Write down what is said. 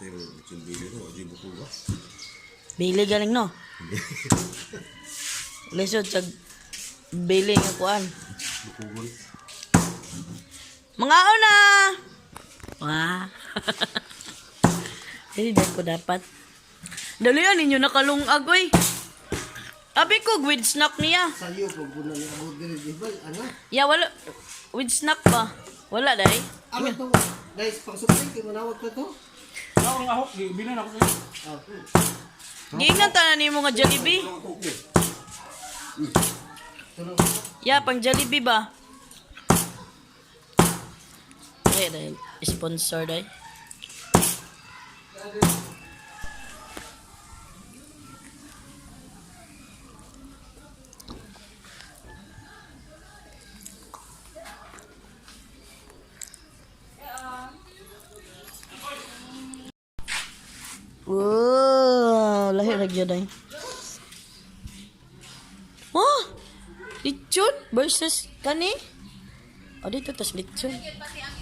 Pero yung bili ko, di buko ba? Bili galing, no? Lisod sa bili nga kuan. Bukugon. Mga una! Wah. Hindi ko dapat. Dalian ninyo nakalungag, oy. Abi ko with snack niya. Sayo pag punan ni abot diri di ba? Ano? Ya wala with snack ba? Wala dai. Ano to? Guys, pang supli kay manawag ka to. Ako ang ahok, gibinan ako sa'yo. Oh. Giingan tanan nimo nga Jollibee. Tulong. Ya pang Jollibee ba? Ay, dahil sponsor dai. Wow, lahi ra gyud ay. Oh! Lechon versus kani? O dito tas lechon. Pati ang